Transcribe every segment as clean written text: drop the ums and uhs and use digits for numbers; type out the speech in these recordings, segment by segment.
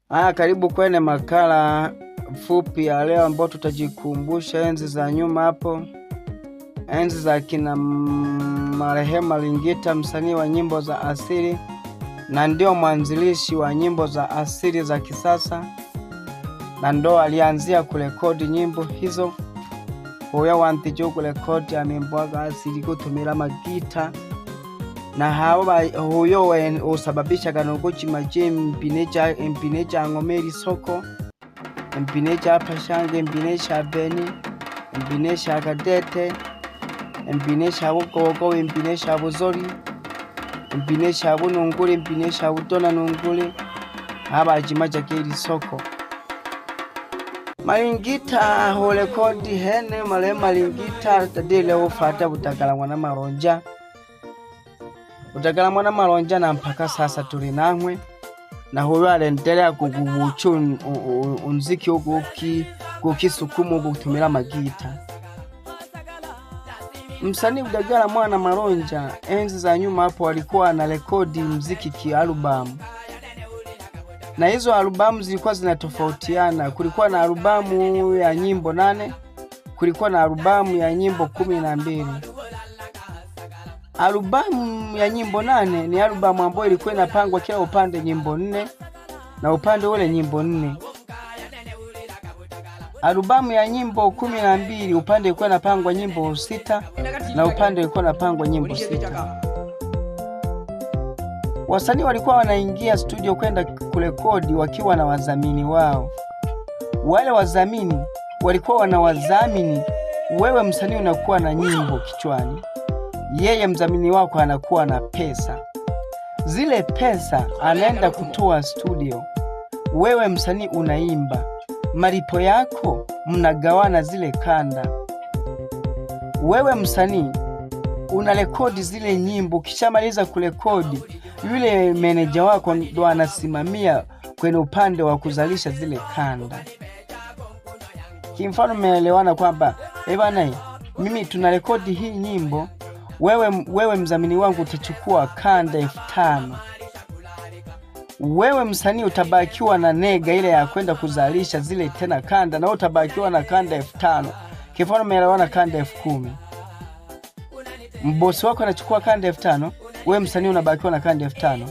Haya, karibu kwenye makala fupi ya leo ambao tutajikumbusha enzi za nyuma hapo, enzi za kina marehemu Malingita, msanii wa nyimbo za asili na ndio mwanzilishi wa nyimbo za asili za kisasa, na ndo alianzia kurekodi nyimbo hizo. Huyo wantije kurekodi amimbwaga asili kutumira magita na hao huyo usababishaga nokuchima empine cha ng'omeri soko, empine cha pashange, empine cha beni, empine cha kadete, empine cha bugogo, empine cha buzori, empine cha bununguli, empine cha butona nunguli, abachimacha kili soko. Malingita hurekodi hene male Malingita tadile ufata butakala mwana malonja, butakala mwana malonja, na mpaka sasa tuli namwe na huyo alendelea kugubuchu unziki uguki gukisukumu gutumira magita. Msanii Budagala mwana Malonja enzi za nyuma hapo alikuwa anarekodi mziki kialbamu, na hizo albamu zilikuwa zinatofautiana. Kulikuwa na albamu ya nyimbo 8, kulikuwa na albamu ya nyimbo 12. Albamu ya nyimbo 8 ni albamu ambayo ilikuwa inapangwa kila upande nyimbo 4 na upande ule nyimbo 4. Albamu ya nyimbo 12 upande ilikuwa inapangwa nyimbo 6 na upande ilikuwa inapangwa nyimbo 6. Wasanii walikuwa wanaingia studio kwenda kurekodi wakiwa na wadhamini wao. Wale wadhamini walikuwa wanawadhamini wewe msanii unakuwa na nyimbo kichwani, yeye mdhamini wako anakuwa na pesa. Zile pesa anaenda kutoa studio, wewe msanii unaimba, malipo yako mnagawana zile kanda. Wewe msanii unarekodi zile nyimbo, ukishamaliza kurekodi, yule meneja wako ndo anasimamia kwenye upande wa kuzalisha zile kanda. Kimfano, mmeelewana kwamba bwana, mimi tunarekodi hii nyimbo, wewe mdhamini wangu utachukua kanda 5000. Wewe msanii utabakiwa na nega ile ya kwenda kuzalisha zile tena kanda, na wewe utabakiwa na kanda 5000. Kimfano, mmeelewana kanda 10000. Mbosi wako anachukua kanda 5000, wewe msanii unabakiwa na kanda 5000.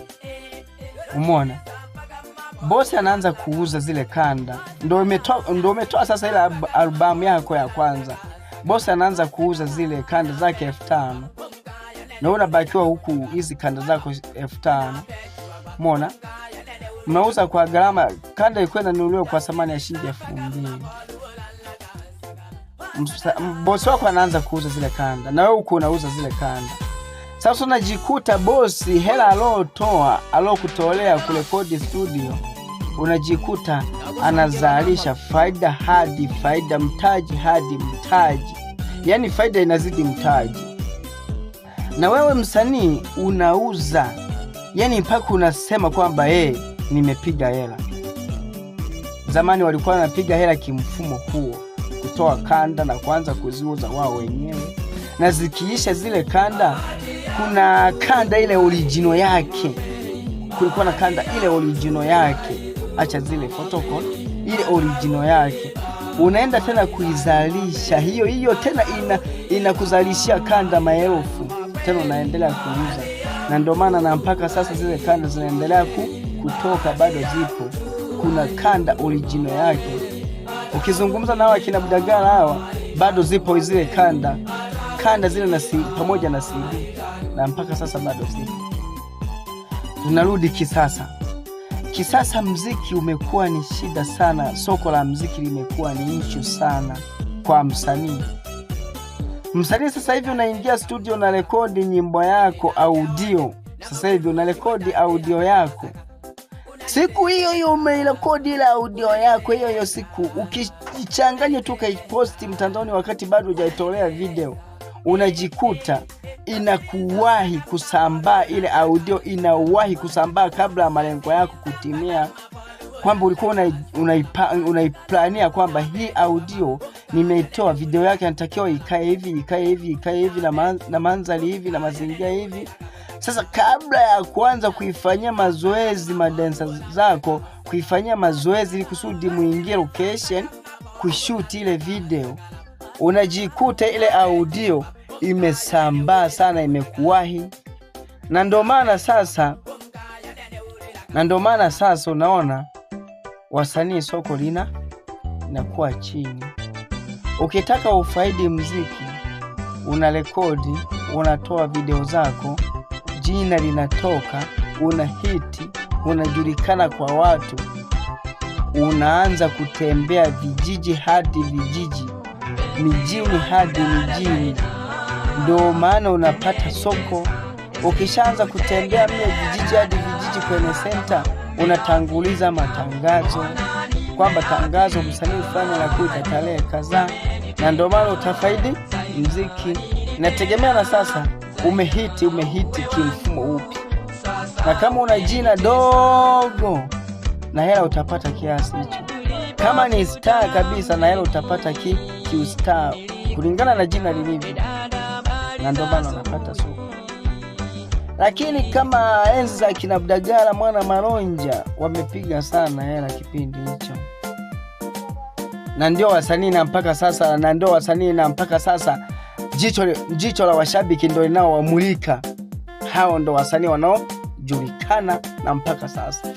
Umeona? Bosi anaanza kuuza zile kanda. Ndio umetoa sasa ile albamu yako ya kwanza. Bosi anaanza kuuza zile kanda zake 5000. Na wewe unabakiwa huku hizi kanda zako 5000. Umeona? Mnauza kwa gharama, kanda ilikuwa inanunuliwa kwa thamani ya shilingi 2000. Bosi wako anaanza kuuza zile kanda na wewe huku unauza zile kanda. Sasa unajikuta bosi hela alotoa alokutolea kurekodi studio, unajikuta anazalisha faida hadi faida, mtaji hadi mtaji, yaani faida inazidi mtaji. Na wewe msanii unauza, yaani mpaka unasema kwamba nimepiga hela. Zamani walikuwa wanapiga hela kimfumo huo, kutoa kanda na kuanza kuziuza wao wenyewe, na zikiisha zile kanda, kuna kanda ile original yake, kulikuwa na kanda ile original yake, acha zile photocopy, ile original yake unaenda tena kuizalisha hiyo hiyo tena, inakuzalishia kanda maelfu tena, unaendelea kuuza. Na ndio maana na mpaka sasa zile kanda zinaendelea kutoka, bado zipo. Kuna kanda original yake. Ukizungumza na hawa kina Budagala hawa, bado zipo zile kanda, kanda zile na pamoja na CD, na mpaka sasa bado zipo. Tunarudi kisasa. Kisasa mziki umekuwa ni shida sana, soko la mziki limekuwa ni issue sana kwa msanii. Msanii sasa hivi unaingia studio na rekodi nyimbo yako audio. Sasa hivi unarekodi audio yako. Siku hiyo hiyo umeirekodi ile audio yako hiyo hiyo siku, ukichanganya tu ukaiposti mtandaoni wakati bado hujaitolea video, unajikuta inakuwahi kusambaa, ile audio inawahi kusambaa kabla ya malengo yako kutimia, kwamba ulikuwa unaiplania kwamba hii audio nimeitoa, video yake inatakiwa ikae hivi, ikae hivi, ikae hivi, na mandhari hivi, na mazingira hivi. Sasa kabla ya kuanza kuifanyia mazoezi madensa zako, kuifanyia mazoezi ili kusudi muingie location kushoot ile video, unajikuta ile audio imesambaa sana, imekuwahi. Na ndio maana sasa unaona wasanii soko lina inakuwa chini. Ukitaka ufaidi mziki, una rekodi, unatoa video zako, jina linatoka, una hiti, unajulikana kwa watu, unaanza kutembea vijiji hadi vijiji, mijini hadi mijini, ndio maana unapata soko. Ukishaanza kutembea mle vijiji hadi vijiji kwenye senta, unatanguliza matangazo kwamba tangazo msanii fulani anakuja tarehe kadhaa, na ndio maana utafaidi mziki. Inategemea na sasa umehiti kimfumo upi, na kama una jina dogo na hela utapata kiasi hicho. Kama ni star kabisa na hela utapata kiustar kulingana na jina lilivyo, na ndio maana unapata soko. Lakini kama enzi za kina Budagala Mwana Maronja wamepiga sana hela kipindi hicho, na ndio wasanii na mpaka sasa, na ndio wasanii na mpaka sasa jicho la washabiki ndio linaowamulika. Hao ndo wasanii wanaojulikana na mpaka sasa.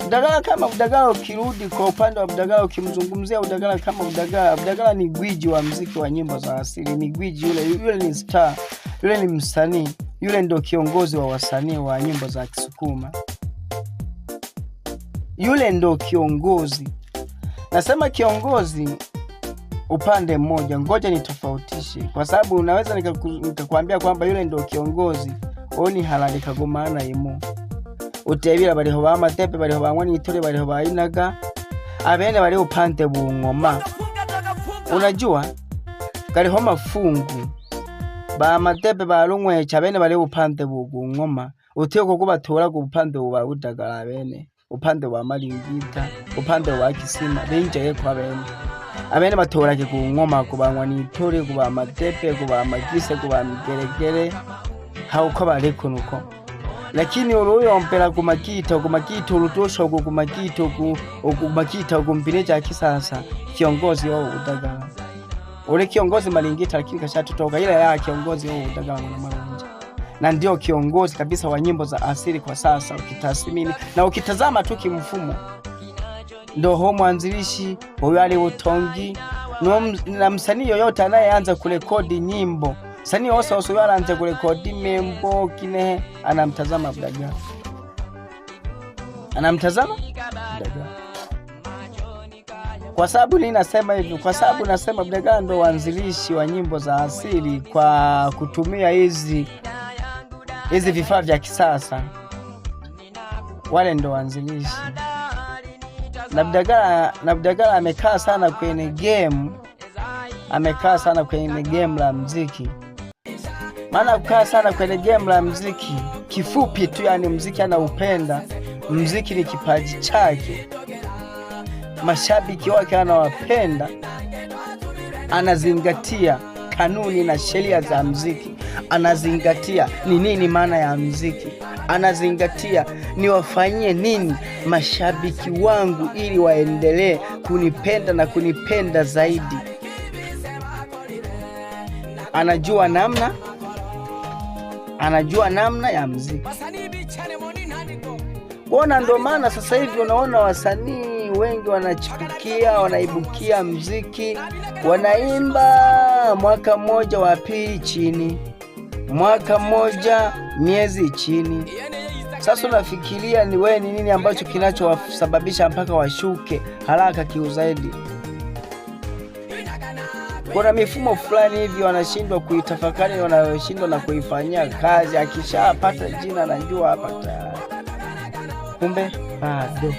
Budagala kama Budagala, ukirudi kwa upande wa Budagala, ukimzungumzia Budagala kama Budagala, Budagala ni gwiji wa mziki wa nyimbo za asili, ni gwiji yule, yule ni star, yule ni msanii, yule ndo kiongozi wa wasanii wa nyimbo za Kisukuma, yule ndo kiongozi. Nasema kiongozi upande mmoja, ngoja nitofautishe, kwa sababu unaweza nikakwambia kwamba yule ndo kiongozi oni halali kagomana imo utebira bariho ba matepe bariho ba nitore bariho ba inaga abene bari upande bungoma. Unajua kariho mafungu ba matepe ba rungwecha bene bari upande bugungoma uteko kubatora ku upande wa Budagala bene upande wa Maringita upande wa Kisima benjaye kwa bene abene batorake ku ngoma ku banywa nitore ku ba matepe ku ba magise ku ba migeregere hauko bariko nuko, lakini uruyompera kumakita kumakita ulutosha uku kumakita uku kumakita uku mpine cha kisasa kiongozi wao Budagala ule kiongozi Maringita, lakini kashatutoka ila ya kiongozi wao Budagala Mwana Maronja, na ndio kiongozi kabisa wa nyimbo za asili kwa sasa. Ukitathmini na ukitazama tu kimfumo, ndo ho mwanzilishi huyo ali utongi na msanii yoyote anayeanza kurekodi nyimbo, msanii wose wose anaanza kurekodi membo kine anamtazama Budagala, anamtazama Budagala. Kwa sababu nini nasema hivyo? Kwa sababu nasema Budagala ndo waanzilishi wa nyimbo za asili kwa kutumia hizi vifaa vya kisasa, wale ndo waanzilishi. Na Budagala amekaa sana kwenye game, amekaa sana kwenye game la mziki. Maana kukaa sana kwenye game la mziki, kifupi tu, yani mziki anaupenda, mziki ni kipaji chake, mashabiki wake anawapenda, anazingatia kanuni na sheria za mziki, anazingatia ni nini maana ya mziki, anazingatia niwafanyie nini mashabiki wangu ili waendelee kunipenda na kunipenda zaidi. Anajua namna ya mziki. Kuona ndo maana sasa hivi unaona wasanii wengi wanachipukia, wanaibukia mziki, wanaimba mwaka mmoja wa pili chini, mwaka mmoja miezi chini. Sasa unafikiria ni wewe ni nini ambacho kinachowasababisha mpaka washuke haraka kiuzaidi? Kuna mifumo fulani hivi wanashindwa kuitafakari, wanashindwa na kuifanyia kazi. Akishapata jina anajua hapa tayari, kumbe bado.